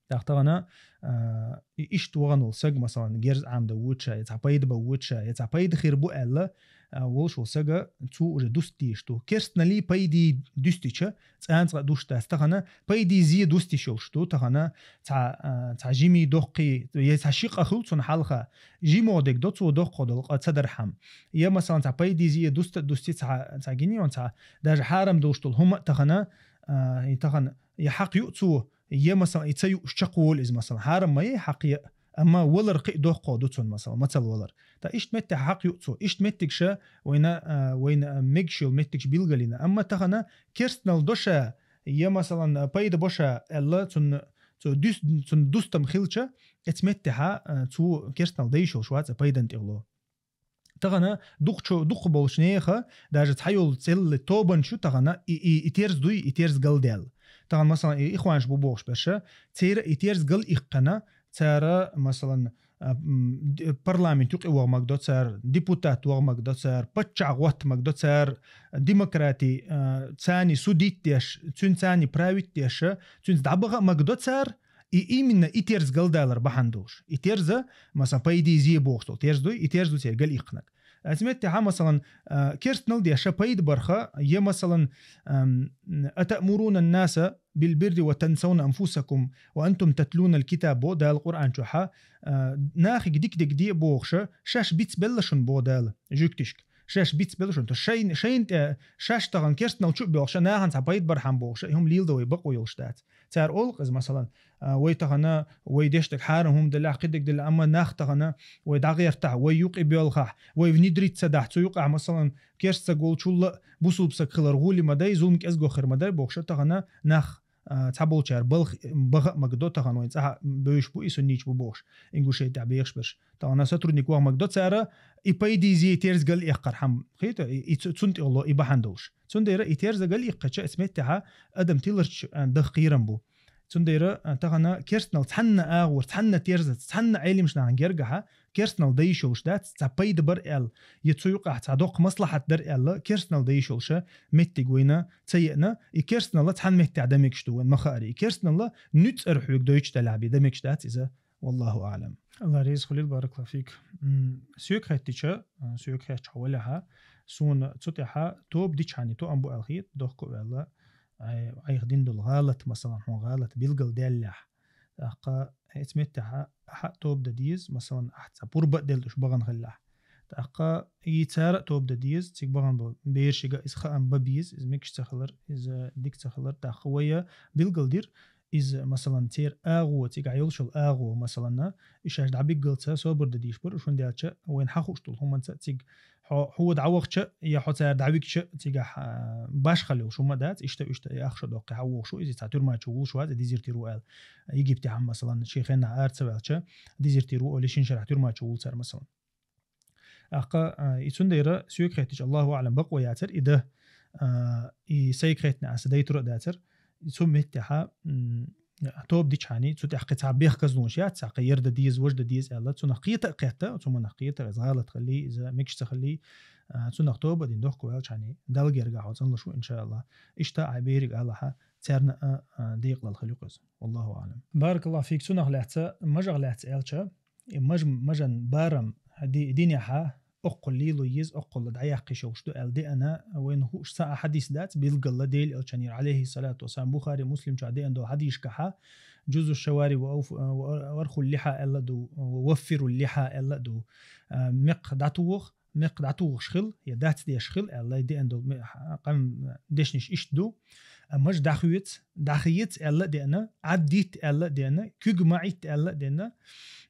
ТӀаккха тахана, а, и-, иштта вахана волу саг, масалан, герз Ӏамдан воьду ша, я цхьа пайда бан воьду ша, я цхьа пайда хир бу аьлла, а, волуш волу сага цо уже дуста дезаш ду. Керстаналлий пайдий дуьстича, цкъа а дуста дац. Тахана пайдий зе дуста йиш йолуш ду. Тахана цхьа, а, цхьа жимий доккхий, я цхьа ши къа хуьлу цунна хьалха. ЖимогӀа дерг до цо доккхо долу къа ца дархьама. Я, масалан, цхьа пайдий зе дуста а дусти цхьа, цхьа гинийон, цхьа даже хьарам долуш долу хӀума а тахана, а, и тахана, я хьакха юу цо, я, масалан, и ца юуш чекхволу иза, масалан, хьарам ма яй хьакха яа, амма валар кхин а доккхо ду цунна, масалан, мацалла валар. ТӀаккха иштта меттехь хьакха юу цо, иштта меттигаш вайна, а, вайна мегаш йолу меттигаш билгалйина. Амма тахана керстаналла до ша, я, масалан, пайда бо ша аьлла, цунна, цо дуьс-, цунна дустам хилча, эцу меттехьа, а, цо керстаналла дайш йолуш вац а пайдан тӀехула. Тахана дукхачу, дукха болчу неха, даже цхьа йолу целли тобанаш ю тахана, и, и, и терз дуй, и терз галдаьлла. Тахана, масалан, и ихванаш бу бохуш берш, церан и терз гал иккхана, цара, масалан, а, м, д-, парламент юкъе ваха маг до цара, депутат ваха маг до цара, паччахь гӀотта маг до цара, демократи, а, царни судить деш, цуьнан царни править деш, цуьнца дӀабаха маг до цара, и именно и терз галдалар бахьана долуш. И терза, масалан, пайдий зе бохуш долу терз дуй, и терз ду церан гал иккханаг. Эцу меттехьа, масалан, а, керстаналла деш ша пайда барха, я, масалан, ам, «أتأمرون الناس بالبر وتنسون أنفسكم وأنتم تتلون الكتاب» бо Дала Къуръан чохьа, а, нахиг дика дерг де бохуша, шаьш бицбелла шуна бо Дала, жуьгтишка. Шаьш бицбелла шуна. То шайн, шайна тӀе, шаьш тахана керстаналла чу а боьлхуш, нахана цхьа пайда бархьама бохуша, и хӀума лелдан вай бакъо йолуш дац. Цара олу-кх иза, масалан, а, вай тахана, вай деш дерг хьарам хӀума делахь, кхидерг делахь, амма нах тахана, вай дӀагӀертахь, вай юкъе боьлхахь, вай внедрить ца дахь, цу юкъахь, масалан, керста саг волчулла а бусулба саг хилар гӀули ма дай, зулам кӀезгохир ма дай бохуша, тахана нах, а, цхьаболчара балх баха а маг до тахана, вайн цӀахьа бевзаш бу, и суннийча бу бохуш, Ингушетия тӀехь бехаш берш. Тахана сотрудник ваха маг до цара, и пайдий зе терз гал эккхар хьама, хета, и, и цу-, цунна тӀехула и бахьана долуш. Цундела и терза гал иккхача, эцу меттехьа адам тиларч, а, даха кхерам бу. Цундела, а, тахана керстаналла цхьанна агӀор, цхьанна терзаца, цхьанна Ӏелимаш нахана гергахьа, керстаналла дайш йолуш дац, цхьа пайда бар аьлла, я цу юкъахь цхьа доккха маслахьат дар аьлла, керстаналла дайш йолуша меттиг вайна ца еана, и керстаналла цхьана меттехь дан мегаш ду вайн ма хаари. И керстаналла нуьцкъара хьоьга дойтуш далахь бен дан мегаш дац иза. Валлаху аълам. Алла реза хуьлийла, баракаллаху фик. М, соьга хеттича, а, соьга хеттача хьо валехьа, суна цу тӀехьа тоба дичхьана тоам бу аьлла хета, дохко а ваьлла, ай-, айхьа дина долу гӀалат, масалан, хьуна гӀалат билгал даьллехь. ТӀаккха эцу меттехьа ахьа а тоба дан деза, масалан, ахьа цхьа пурба а делла уьш бахана хиллехь. ТӀаккха и цара а тоба дан деза, цига бахана болу берашига иза хаам бан беза, иза мегаш ца хилар, иза дика ца хилар. ТӀаккха вайа билгал дира, иза, масалан, церан агӀо, цигахь йолуш йолу агӀо, масалан, и шаьш дӀабиггалца собар дан дийш бара, шуна даьлча, вайна хьан хууш долу хӀуманца цига хьо, хьо дӀавахча, я хьо цара дӀавигча, цигахь, а, башхалла йолуш хӀума дац, иштта, иштта, и ахча доккхи хьан вохуш ву, иза цхьа тюрьма чу вулуш вац, дезертир ву аьлла. Египте хьан, масалан, шен хеннахь ара ца ваьлча, дезертир ву олий, шина шарахь тюрьма чу вулцара, масалан. ТӀаккха, а, и цундела соьга хеттича, Аллаху аълам, бакъо яцара и дан, а, и сайга хеттина аса дайтура а дацара. И цу меттехьа, м, тоба дичхьана, цу тӀехь кхин цхьа бехказлонаш яц, цхьа кхин ер дан деза, вож дан деза аьлла, цунах кхета а кхетта, цу манах кхета, из гӀалат хилли, из мегаш ца хилли, а, цунах тоба дин дохку ваьлчхьана, Далла герга хьо цӀанлуш ву, иншааллахӀ. Иштта а берриг Аллахьа царна а, а, декъалал хила юкъа из. Валлаху аӀлам. Баракаллаху фик, цунах лаьца, мажах лаьца аьлча, и маж-, мажан барам ди-, динехьа, оккхул лело еза, оккхул дӀаяккха йиш йолуш ду аьлла деана, вайна хууш цхьа а хьадис дац, билггала Дела Элчанера, Ӏалайхи салату вассалам, Бухари, Муслим чохь деана долу хьадисашкахьа, «Джузу шавари ва ауф-, ва архул лиха» аьлла а ду, «ва ваффирул лиха» аьлла а ду. А, мекх дӀатуху, мекх дӀатухуш хила, я дац деш хила аьлла, деана долу ме-, ха-, къам дешнаш иштта ду. А, маж дӀахоьца, дӀахоьца аьлла а деана, Ӏаддитта аьлла а деана, куьг ма Ӏитта аьлла а деана,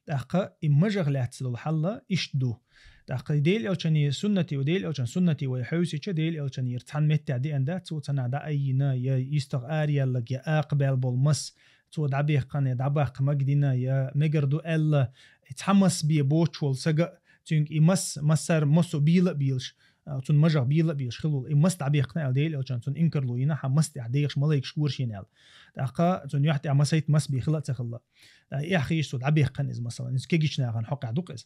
тӀаккха и мажах лаьцна долу хьал иштта ду. ТӀаккха и Дела Элчанан суннате, Дела Элчанан суннате вай хьевсича, Дела Элчанера цхьана меттехь деана дац, цо цхьанхьа дӀа айина, я йистах араяьлларг, я акха баьлла болу мас, цо дӀабехкана, я дӀабаккха магадина, я мегар ду аьлла, и цхьа мас бен боцуш волу сага, цуьнга и мас, массара массо а бийла а бийлаш, а, цунна мажах бийла а бийлаш хила волу. И мас дӀабехкана аьлла Дела Элчано цунна инкарло йина, хьан мас тӀехь дехаш малайкаш гора шена аьлла. ТӀаккха цунна юьхь тӀехь масайт мас бен хила а ца хилла. ТӀаккха эхь хиш цо дӀабехкана иза, масалан, иза кегийчу нахана хьокъехь ду-кх иза.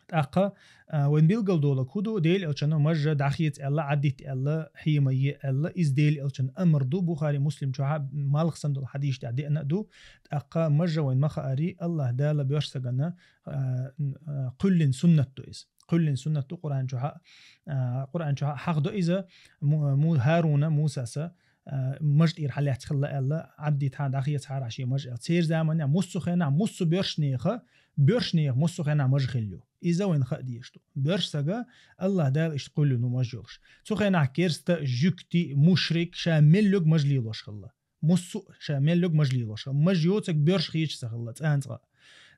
ТӀаккха, а, вайн билгал долу хӀу ду, Дела Элчано мажа дӀахеца аьлла, Ӏаддитта аьлла, хьема е аьлла, иза Дела Элчанан амар ду, Бухари, Муслим чохь а малх санна долу хьадисаш тӀехь деана а ду. ТӀаккха мажа вайн ма хаари, Аллахь Дала боьрша сагана, а, н-, а, кхоьллина суннат ду иза. Кхоьллина суннат ду Къуръан чохь а, а, Къуръан чохь а хьахдо иза, Му-, Му-, ХӀаруна, Мусаса, а, маж тӀера хьалаьцна хилла аьлла, Ӏаддитта хьан дӀахецахьара шен маж аьлла. Церан заманахь муссу хенахь, муссу боьршнеха, боьршнеха муссу хенахь маж хилла ю. Иза вайна хаа дезаш ду. Боьрша сага Аллахь Дала иштта кхоьллина ву маж йолуш. Цу хенахь керста, жуьгти, мушрик, ша мел йогу маж лелош хилла. Муссу а ша мел йогу маж лелош хилла. Маж йоцург боьрша хеташ ца хилла, цӀанцӀа.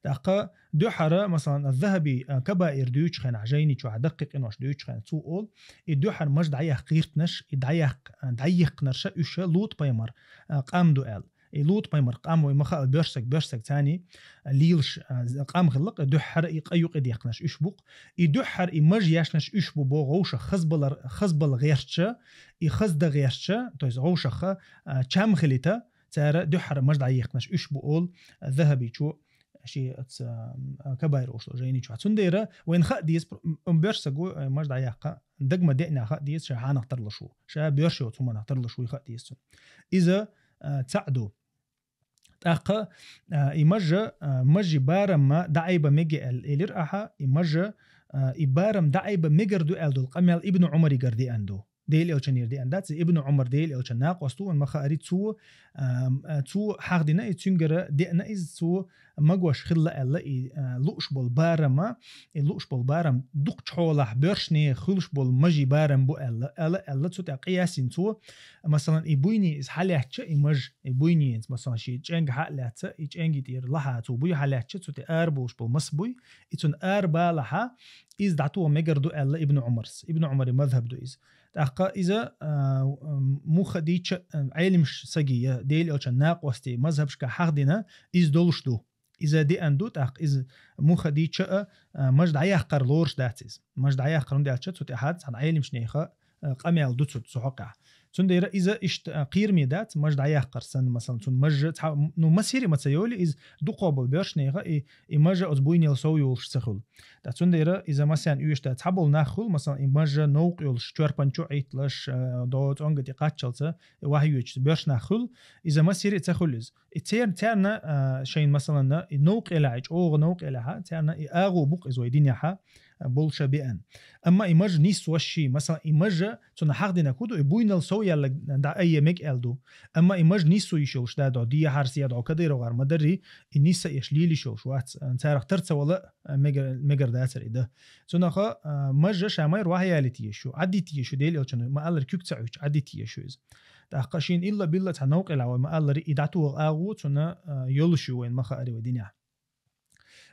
ТӀаккха дуьххьара, масалан, ЗахӀаби, а, Кабаир дуьйцучу хенахь, жайни чохь даккхий къинош дуьйцучу хенахь, цо олу, и дуьххьара маж дӀаяккха гӀиртинарш, и дӀаяккха, а, дӀаеккхинарш уьш ЛутӀ-пайхамар, а, къам ду аьлла. И ЛутӀ-пайхамар къам вай ма хаал, боьршсаг, боьршсаг царний, а, лелаш, а, з-, къам хилла-кх, и дуьххьара и къа юкъа деккхинарш уьш бу-кх. И дуьххьара и маж ешнарш уьш бу боху вовшах хазбалар-, хазбала гӀертача, и хазда гӀертача, то есть вовшах, а, чам хилийта, цара дуьххьара маж дӀаеккхинарш уьш бу олу ЗахӀабичо шен оцу, а, Кабаир олуш долу жайни чохь. Цундела вайна хаа деза, пр-, м, боьршсаго, а, маж дӀаяккха, дагма деъна хаа деза, ша хьанах тарлуш ву. Ша боьрша йоцу хӀуманах тарлуш вуй хаа деза цунна. Иза, а, цхьаъ ду. ТӀаккха, а, и мажа, а, мажи барамма дӀаайба мега аьлла элира ахьа, и мажа, а, и барам дӀаайба мегар ду аьлла долу къамел Ибн Ӏумаригара деана ду. Дела Элчанера деана дац, Ибн Ӏумар Дела Элчанан накъост ву, вайн ма хаари, цо, а, а, цо хьахдина, и цуьнгара деана иза, цо магош хилла аьлла, и, а, лууш болу барама, и лууш болу барам дукхачу хьолахь боьршнеха хуьлуш болу мажи барам бу аьлла, аьлла, аьлла, цу тӀе къияс йина цо, масалан, и буйне иза хьалаьцча, и маж, и буйне, масалан, шен чӀенга хьа а лаьцна, и чӀенги тӀера лахьа цо буй хьалаьцча, цу тӀе ара болуш болу мас буй, и цунна ара балахьа, иза дӀатоха мегар ду аьлла Ибн Ӏумарс. Ибн Ӏумари мазхӀаб ду иза. ТӀаккха иза, а, муха дийча, а, Ӏелимш саги я Дела Элчанан накъостий мазхӀабашка хьахдина, иза долуш ду. Иза деана ду, тӀаккха иза муха дийча а, а, маж дӀаяккхар лоруш дац иза. Маж дӀаяккхар хӀунда аьлча, цу тӀехь цхьана Ӏелимшнеха, а, къамел ду цу, цу хьокъехь. Цундела иза иштта, а, кхераме дац, маж дӀаяккхар санна, масалан, цунна мажа цхьа, ну, масири ма ца йолу иза, дукхо болу боьршнеха, и, и мажа оцу буйнел сов йолуш ца хуьлу. Ткъа цундела иза масен оьшуш дац, цхьаболу нах хуьлу, масалан, и мажа новкъа йолуш, чорпан чу Ӏитталаш, а, до цӀонга тӀе кхаччалца, и вахьа йоьдуш боьрша нах хуьлу, иза масири а ца хуьлу иза. И цер-, царна, а, шайна, масалан, и новкъа елахь, и чӀогӀа новкъа елахьа, царна и агӀо бу-кх иза вай динехьа, а, болуша беана. Амма и мажа нисваш ши, масалан, и мажа цунна хьахдинарг хӀун ду, и буйнал сов яьлла дӀа айя мега аьлла ду. Амма и мажа нисву йиш йолуш да, дӀо дехьара, се дӀо кадайрогӀара ма дарри, и ниса еш лийла йиш йолуш вац, а, царах тар ца вала, а, мегар, мегар дацара и дан. Цунах, а, мажа ша майра вахьа ялийта езаш ю, Ӏаддийта езаш ю, Дела Элчано ма-аллара куьг ца Ӏуьттуш, Ӏаддийта езаш ю иза. ТӀаккха шена илла-билла цхьа новкъа елахь вай ма-аллара, и дӀатоха агӀо цунна, а, йолуш ю вайн ма хаари вай динехь.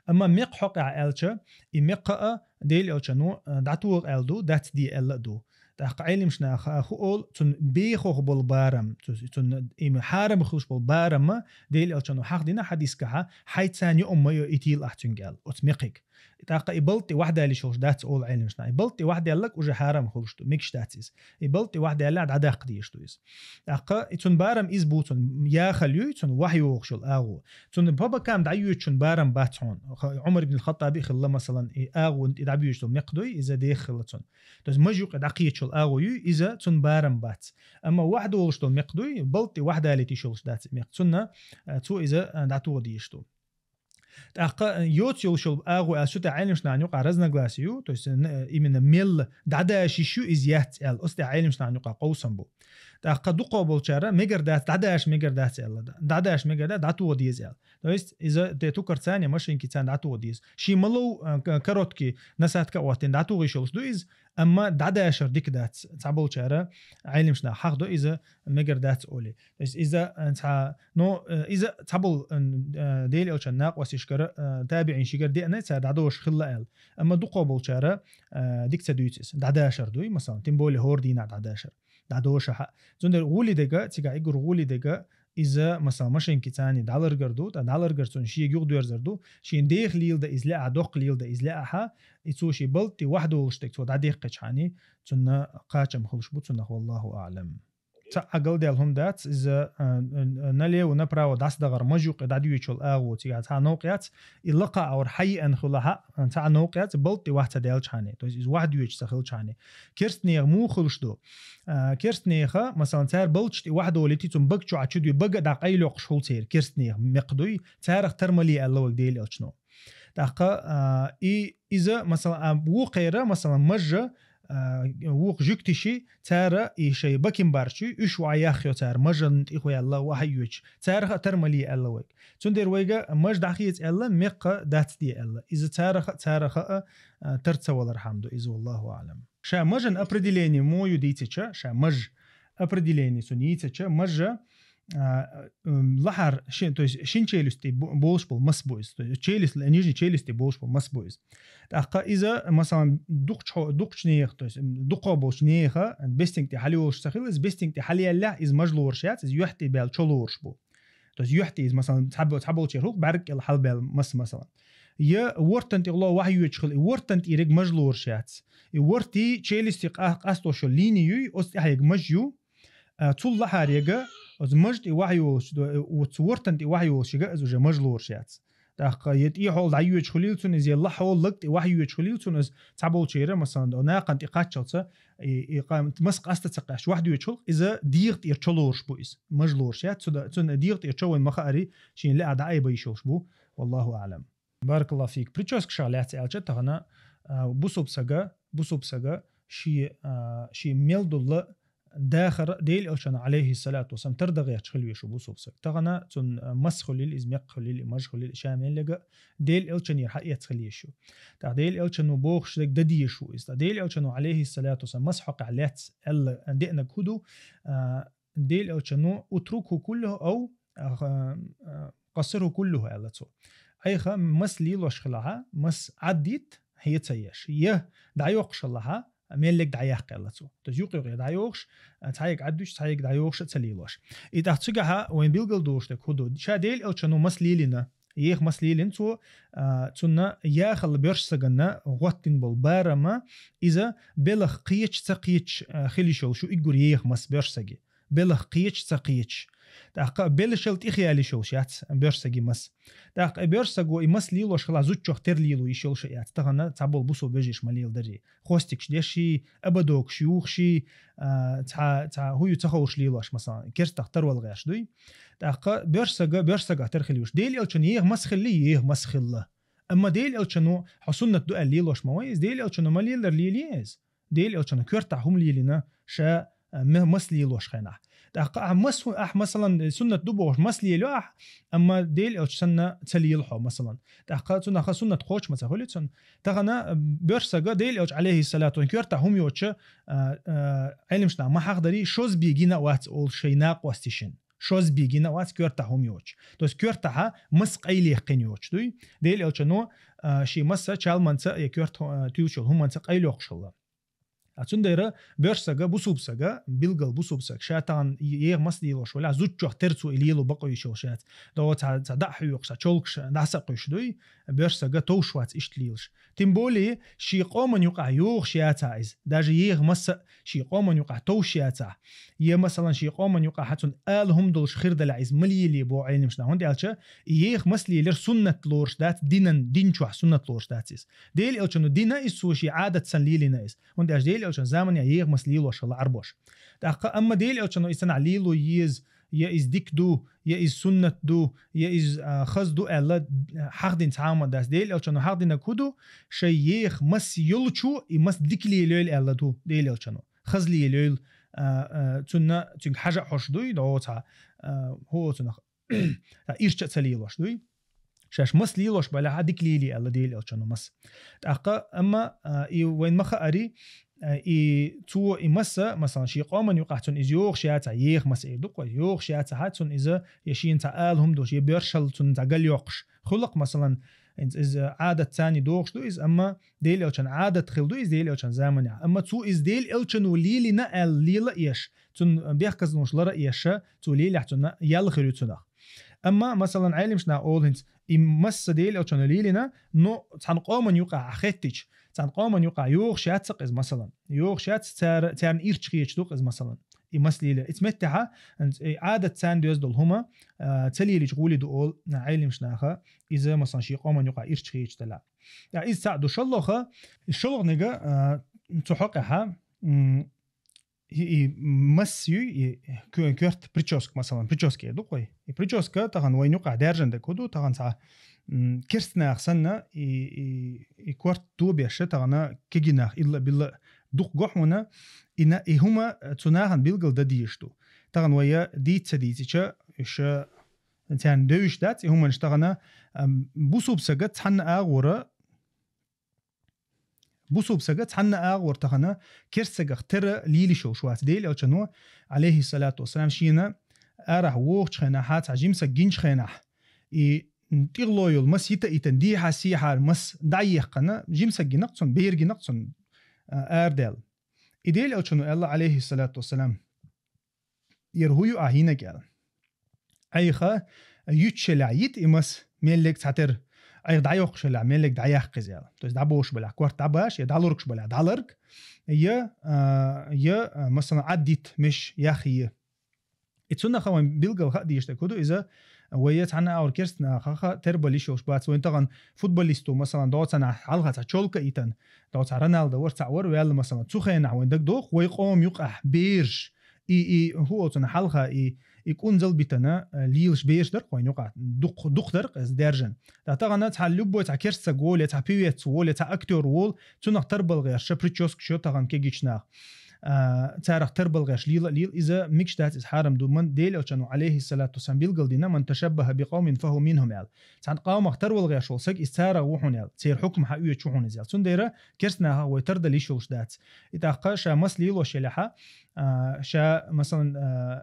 Амма мекх хьокъехь аьлча, и мекха а Дела Элчано, а, дӀатоха аьлла ду, дац де аьлла а ду. ТӀаккха Ӏелимшна ха-, хӀу олу, цунна бехох болу барам, цу-, цунна и хьарам хуьлуш болу барамма Дела Элчано хьахдина хьадисгахьа, хьайца йоӀам ма йо и тела ахь цуьнга аьлла, оцу мекхиг. ТӀаккха и балд тӀе вахьдалийта йиш йолуш дац олу Ӏеламнаха. И балд тӀе вахьдаьлларг уже хьарам хуьлуш ду, мегаш дац иза. И балд тӀе вахьдаьлла дӀадаккха дезаш ду иза. ТӀаккха и цуьнан барам иза бу, цуьнан яхалла юй, цуьнан вахьйогӀуш йолу агӀо. Цуьнан по бокам дӀайоьдучун барам бац хьуна. Ха-, Ӏумар ибн Хаттаби хилла, масалан, и агӀо и дӀабоьдуш долу мекх дуй, иза деха хилла цуьнан. То есть маж юккъе дӀакхеташ йолу агӀо юй, иза цуьнан барам бац. Амма вахьдолуш долу мекх дуй, балд тӀе вахьдалийта йиш йолуш дац и мекх. Цунна, а, цо иза, а, дӀатоха дезаш ду. ТӀаккха, а, йоцу йолуш йолу агӀо аьлла, цу тӀехь Ӏеламнахана юкъахь разногласие ю, то есть, н-, именно мел дӀадаша йиш ю, иза яц аьлла, оцу тӀехь Ӏеламнахана юкъахь къовсам бу. ТӀаккха дукхах болчара мегар дац, дӀадаша мегар дац аьлла. ДӀадаша мегар дац, дӀатоха деза аьлла. То есть иза де тукарца а, машинкица а дӀатоха деза. Шен малав, а, к-, короткий насадка а хӀоттийна дӀатоха йиш йолуш ду иза, амма дӀадашар дика дац. Цхьаболчара Ӏеламнаха хьахдо иза мегар дац олий. То есть иза, а, цхьа, но, а, иза цхьаболу, а, а, Делан Элчанан накъосташкара, а, табиӀинашкара деана, цара дӀадоша хилла аьлла. Амма дукхах болчара, а, дика ца дуьйцу иза. ДӀадашар дуй, масалан, тем более хӀора дийнахь дӀадашар. ДӀадошахь а. Цундела гӀоли дега, цигахь уггар гӀоли дега, иза, масалан, машинкица а дӀаларгар ду, тӀаккха дӀаларгар цунна шега юхадоьрзур ду, шена деха леладан иза лаахь, доккха леладан иза лаахь, и цо шен балд тӀе вахьдолуш дерг цо дӀадеккхичхьана, цунна кхачам хуьлуш бу цунах, валлаху аӀлам. Цхьа а галдаьлла хӀума дац, иза, а, а, налево-направо дӀасадахар, маж юккъе дӀадоьдуш йолу агӀо, цигахь цхьа новкъа яц, и лакха агӀор хьайиъна хуьлахь а, цхьа а новкъа яц, балд тӀе вахь ца даьллачхьана, то есть иза вахьдоьдуш ца хилчхьана. Керстанехан муха хуьлуш ду? А, керстанехан, масалан, цара балдаш тӀе вахьдолуьйтий, цунна бага чохь а чу дуьй, бага а дӀакъайлакхуш хуьлу церан, керстанехан мекх дуй, царах тара ма ле аьлла вайга Делан Элчано. ТӀаккха, а, и, иза, масалан, а, вукхара, масалан, мажа, а, вукху жуьгташа, цара и шайн баким барчуй, уьш вахьаяхйо цара, мажанна тӀе хӀу аьлла, вахьайоьдуш. Царах а тара ма ле аьлла вайга. Цундела вайга маж дӀахеца аьлла, мекх дӀасаде аьлла. Иза царах а, царах а, а, тара ца валар хьама ду иза, валлаху аӀлам. Ша мажан определение муха ю дийцича, ша маж определение цунна йийцича, мажа, а, м, лахьара ши-, то есть шина челюсть тӀе бо-, болуш болу мас бу иза. То есть челюсть, нижний челюсть тӀе болуш болу мас бу иза. ТӀаккха иза, масалан, дукхачу хьо-, дукхачу нехан, то есть, м, дукхах болчу нехан бестинг тӀе хьалайолуш ца хилла, иза бестинг тӀе хьалаяьллехь, иза маж лоруш яц, иза юьхь тӀе баьлла чо лоруш бу. То есть юьхь тӀе иза, масалан, цхьабо-, цхьаболчеран хӀуллакх бӀаьрг кӀел хьалабаьлла мас, масалан. Я вортан тӀе гӀоло вахьайоьдуш хилла, и вортан тӀе ерг маж лоруш яц. И вортий, челюстий къа-, къастош йолу лини юй, оцу тӀехь ерг маж ю, а, цул лахьара ерг, оцу маж тӀе вахьайолуш, оцу вортан тӀе вахьайолуш ерг, иза уже маж лоруш яц. ТӀаккха я тӀехьа дӀайоьдуш хуьлийла цунна иза, я лахьа лаг тӀе вахьайоьдуш хуьлийла цунна иза, цхьаболчеран, масалан, накхан тӀе кхаччалца, и, и къа-, мас къаста ца кхаьчча вахьдоьдуш хуьлу, иза дегӀа тӀера чо лоруш бу иза. Маж лоруш яц, цу да-, цунна дегӀа тӀера чо вайн ма хаара, шена лаьа дӀаайба йиш йолуш бу. Валлаху аӀлам. Баракаллаху фик. Причёскашах лаьцна аьлча тахана, а, бусалба сага, бусалба сага ши, а, ши мел долу дахар Делан Элчанна, алейхиссалату вассалам, тардагӀа етташ хила везаш ву бусалба саг. Тахана цунна, а, мас хуьлийла, иза мекх хуьлийла, маж хуьлийла, ша мел ерг а, Делан Элчанера хьаэцна хила езаш ву. ТӀаккха Делан Элчано бохуш дерг дан дезаш ву иза. ТӀаккха Делан Элчано, алейхиссалату вассалам, мас хьокъехь лаьцна аьлла деанарг хӀун ду? А, Делан Элчано: «Утрукху куллаху ау, а, а, къассирху куллаху», аьлла цо. Айхьа мас лелош хилахь, мас Ӏаддийта, хье ца еш. Я дӀайоккхуш хилахь, мел ерг дӀаяккха, аьлла цо. То есть юкъ-юкъе дӀайохуш, а, цхьа ерг Ӏаддуьтуш, цхьа ерг дӀайохуш а ца лелош. И тӀаккха цигахь вайн билгал долуш дерг хӀун ду? Ша Делан Элчано мас лелийна, еха мас лелийна цо, а, цунна яхалла боьрша сагана гӀоттина болу барам, иза белах кхеташ, ца кхеташ, а, хила йиш йолуш ю уггар еха мас боьрша сага. Белах кхеташ, ца кхеташ. ТӀаккха белашал тӀехъяла йиш йолуш яц боьрша сага мас. ТӀаккха и боьрша саго и мас лелош хилахь, зудчух тера лело йиш йолуш а яц. Тахана цхьаболу бусалба вежарий ма леладарий. Хвостикаш деший, ободокаш юхуший, а, цхьа, цхьа хӀун ю ца ховш лелош, масалан, керстах тарвала гӀерташ дуй. ТӀаккха боьрша сага, боьрша сагах тера хила йиш йолуш. Делан Элчано еха мас хилла, еха мас хилла. Амма Делан Элчано хьо суннат ду аьлла лелош ма вай иза. Делан Элчано ма лелара лелий иза. Делан Элчано коьртахь хӀума лелийна, ша, а, ме-, мас лелош хенахь. ТӀаккха ахь мас хӀу-, ахь, масалан, суннат ду бохуш, мас лелайо ахь, амма Делан Элча санна ца лела хьо, масалан. ТӀаккха цунах суннат кхочуш ма ца хуьлу цунна. Тахана, а, боьрша сага Делан Элча, алейхиссалату вассалам, коьртахь хӀума йоцуш, а, а, Ӏеламнаха ма хьахдарий, шозбе гина а вац олуш шайн накъосташна. Шозбе гина а вац коьртахь хӀума йоцуш. То есть коьртахь мас къайленна йоцуш дуй. Делан Элчано, а, шен мас чалманца я коьртахь, а, туьллуш йолу хӀуманца къайлайоккхуш хилла. А цундера боьрша сага, бусулба сага, билггала бусулба сага, ша тахан еха мас лелош вале, зудчох тера цо и лело бакъо йиш йолаш яц. ДӀо цхьа, цхьа дӀа а хьоькхуш, цхьа чолкаш дӀа а сакъуьйсуш дуй, боьрша сага товш вац иштта лелаш. Тем более, ший къоман юкъахь йохуш яцахь иза, даже еха мас а ший къоман юкъахь товш яцахь, е, масалан, ший къоман юкъахь цунна ала хӀума долуш хир далахь иза ма лелае боху Ӏеламнаха, хӀунда аьлча и еха мас лелар суннат лоруш дац, динан, дин чохь суннат лоруш дац иза. Делан Элчано дина иза, цо шен Ӏадат санна лелийна иза. ХӀунда аьлча Делан Элчанан заманехь еха мас лелош хилла Ӏарбош. ТӀаккха, амма Делан Элчано иза санна лело еза, я иза дика ду, я иза суннат ду, я иза, а, хаза ду аьлла, хьахдина цхьа хӀума дац. Делан Элчано хьахдинарг хӀун ду? Шайн еха мас йолчо и мас дика лелайойла аьлла ду Делан Элчано. Хаза лелайойла, а, а, цунна, цуьнга хьажа а хьожуш дуй, дӀо цхьа, а, хӀун олу цунах, цхьа ирча а ца лелош дуй. Шаьш мас лелош балахь а дика лелае аьлла Делан Элчано мас. ТӀаккха, амма, а, и вайна ма хаари, а, и цо и маса, масалан, шен къоман юкъахь цунна иза йохуш яцахь, еха маса эр ду-кх вай, йохуш яцахь цунна иза, я шена цхьа ала хӀума долуш, я боьршалла цунна цхьа галйоккхуш. Хуьлу-кх, масалан, иза, иза Ӏадат царний дохуш ду иза, амма Делан Элчанан Ӏадат хилла ду иза Делан Элчанан заманехь. Амма цо иза Делан Элчано лелийна аьлла лела а еш, цунна бехказлонаш лара а еш, цо лелахь цунна ял хир ю цунах. Амма, масалан, Ӏеламнаха олу хӀинца, и маса Делан Элчано лелийна, но цхьана къоман юкъахь ахь хеттича, цхьана къоман юкъахь йохуш яц-кх иза, масалан. Йохуш яц, цара, царна ирча хеташ ду-кх иза, масалан. И мас лелар. Иза меттехь, и Ӏадат царна доьзна долу хӀума, а, ца лелийча гӀоле ду олу Ӏеламнаха, иза, масалан, шен къоман юкъахь ирча хеташ далахь. Ткъа иза цхьаъ ду. ШолгӀа, и шолгӀаниг, а, цу хьокъехь, м, и, и мас ю, и ко-, коьрта причёска, масалан, причёска эр ду-кх вай. И причёска тахана вайн юкъахь даьржина дерг хӀун ду, тахана цхьа, м, керста нах санна, и, и, и корта тобеш тахана кегий нах илла а билла а дукха го хьуна, и на-, и хӀума цу нахана билггала дан дезаш ду. Тахана вай дийца ца дийцича, уьш царна девзаш дац, и хӀуманаш тахана, ам, бусулба сага цхьанна агӀора, бусулба сага цхьанна агӀора тахана керста сагах тера лелаш йолуш вац. Делан Элчано, Ӏалайхиссалату вассалам, шена арахь вогӀучу хенахь, цхьа жима саг гинчу хенахь, и тӀехула йолу мас йита а йитина, дехьа-сехьара мас дӀа а яьккхина, жима саг гина-кх цунна, бер гина-кх цунна, а, арадаьлла. И Делан Элчано аьлла, Ӏалайхиссалату вассалам, яра хӀун ю ахь йинарг аьлла. Айхьа юьтуш елахь йита и мас, меллиг цхьатера, айхьа дӀайоккхуш елахь, меллиг дӀаяккха иза аьлла. То есть дӀабошуш балахь, корта дӀабаша, я дӀалургуш балахь, дӀаларг, я, а, я, а, масалан, Ӏадда йита меш яхъе. И цунах вайн билггала хаа дезаш дерг хӀун ду иза, вай цхьанна агӀор керста нахах тера бала йиш йолуш бац. Вайн тахана футболисто, масалан, доцанахь хьалха цхьа чолка а йитина, доцахь Роналдо вара, цхьаъ вара ваьлла, масалан, цу хенахь вайн дагадогӀу-кх вай къоман юкъахь бераш, и, и, хӀун олу цунах, хьалха и, и кӀунзал битина, э, лелаш бераш дара-кх вайн юкъахь, дукха, дукха дара-кх иза даьржина. Ткъа тахана цхьа любой цхьа керста саг волу, я цхьа певец волу, я цхьа актёр волу, цунах тера бала гӀерташ причёскаш йо тахана кегийчу наха. А, царах тера бала гӀерташ лела а лела, иза мегаш дац, иза хьарам ду. Ма Делан Элчано, Ӏалайхиссалату вассалам, билггала дина: «Ман ташаббаха бикъавмин фахуа минхум», аьлла. Цхьана къомах тера бала гӀерташ волу саг, иза царах ву хьуна аьлла, церан хьукма хьаоьцуш ву хьуна иза аьлла. Цундела керста нахах вай тера дала йиш йолуш дац. И тӀаккха ша мас лелош елахь, а, ша, масалан, а,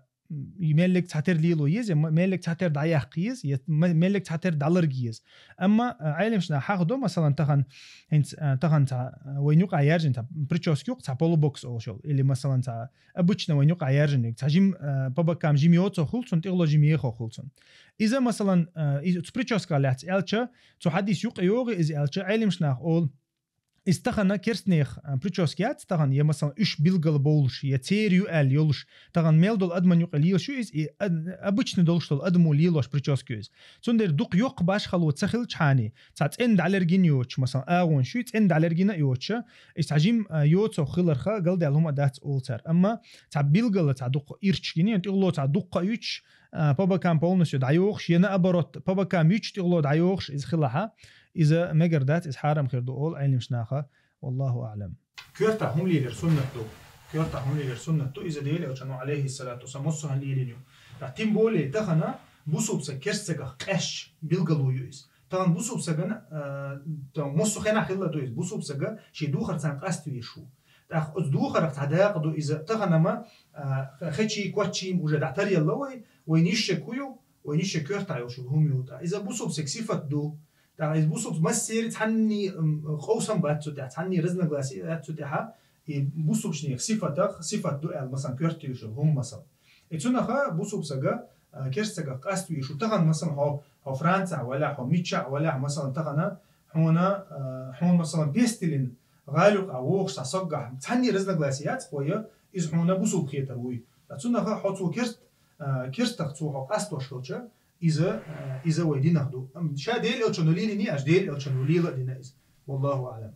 и меллиг цхьатера лело еза, я м-, меллиг цхьатера дӀаяккха еза, я м-, меллиг цхьатера дӀаларг еза. Амма, а, Ӏеламнаха хьахдо, масалан, тахана, хӀинца, а, тахана цхьа, а, вайн юкъахь яьржина цхьа причёска ю-кх, цхьа полубокс олуш йолу, или, масалан, цхьа обычно вайн юкъахь яьржина ю-кх, цхьа жим, а, по бокам жим йоцо хуьлу цунна, тӀехула жим ехо хуьлу цунна. Иза, масалан, а, иза цу причёсках лаьцна аьлча, цу хьадис юкъа йогӀу иза аьлча, Ӏеламнаха олу, иза тахана керста нехан, а, причёска яц тахана, я, масалан, уьш билггала бовлуш, я церан ю аьлла йолуш, тахана мел долу адаман юкъа лелаш ю иза, и ад-, обычный долуш долу адамо лелош причёска ю иза. Цундела дукха йоккха башхало ца хилчхьана, цхьа цӀена дӀалергина йоцуш, масалан, агӀонаш ю, цӀена дӀалергина а йоцуш, иза цхьа жим, а, йоцо хиларх галдаьлла хӀума а дац олу цара. Амма цхьа билггала цхьа дукха ирча гина, я тӀехула цхьа дукха а юьтуш, а, по бокам полностью дӀайохуш, я наоборот, по бокам юьтуш тӀехула дӀайохуш, иза хилахь, иза мегар дац, иза хьарам хир ду олу Ӏеламнаха. Валлаху аӀлам. Коьртахь хӀума лелар суннат ду. Коьртахь хӀума лелар суннат ду, иза Делан Элчано, Ӏалайхиссалату вассалам, массо а хӀума лелийна ю. Ткъа тем более тахана бусулба саг керста сагах къаьстачу билгало ю иза. Тахана бусулба сагана, а, тахана массо а хенахь хилла ду иза. Бусулба сага шен духар царна къаста везаш ву. ТӀаккха оцу духарах цхьа дакъа ду иза. Тахана-м, а, хечий, коччий-м уже дӀатаръелла вай, вайн йиш ерг хӀун ю, вайн йиш ерг коьртахь йолуш йолу хӀума ю. ТӀаккха иза бусулба сага сифат ду. ТӀаккха иза бусулба массеран цхьанний, м, къовсам бац цу тӀехь, цхьанний разногласие яц цу тӀехь. И бусулбчунех сифатах, сифат ду аьлла, масалан, коьрта йиш йолу хӀума, масалан. И цунаха бусулб сага, а, керста сагах къаста везаш ву. Тахана, масалан, хьо, хьо Францехь валахь, хьо миччахь валахь, масалан, тахана хьуна, а, хьуна, масалан, пестилин гӀала юкъахь вогӀуш цхьа саггахь цхьанне разногласие яц хьо, я иза хьуна бусулб хетар вуй. Ткъа цунаха хьо цо керст, а, керстах цо хьо къастош хилча, иза, а, иза вай динах ду. Ам, ша Делан элчано лелийний, аша Делан элчано лела а дина иза. Валлаху аълам.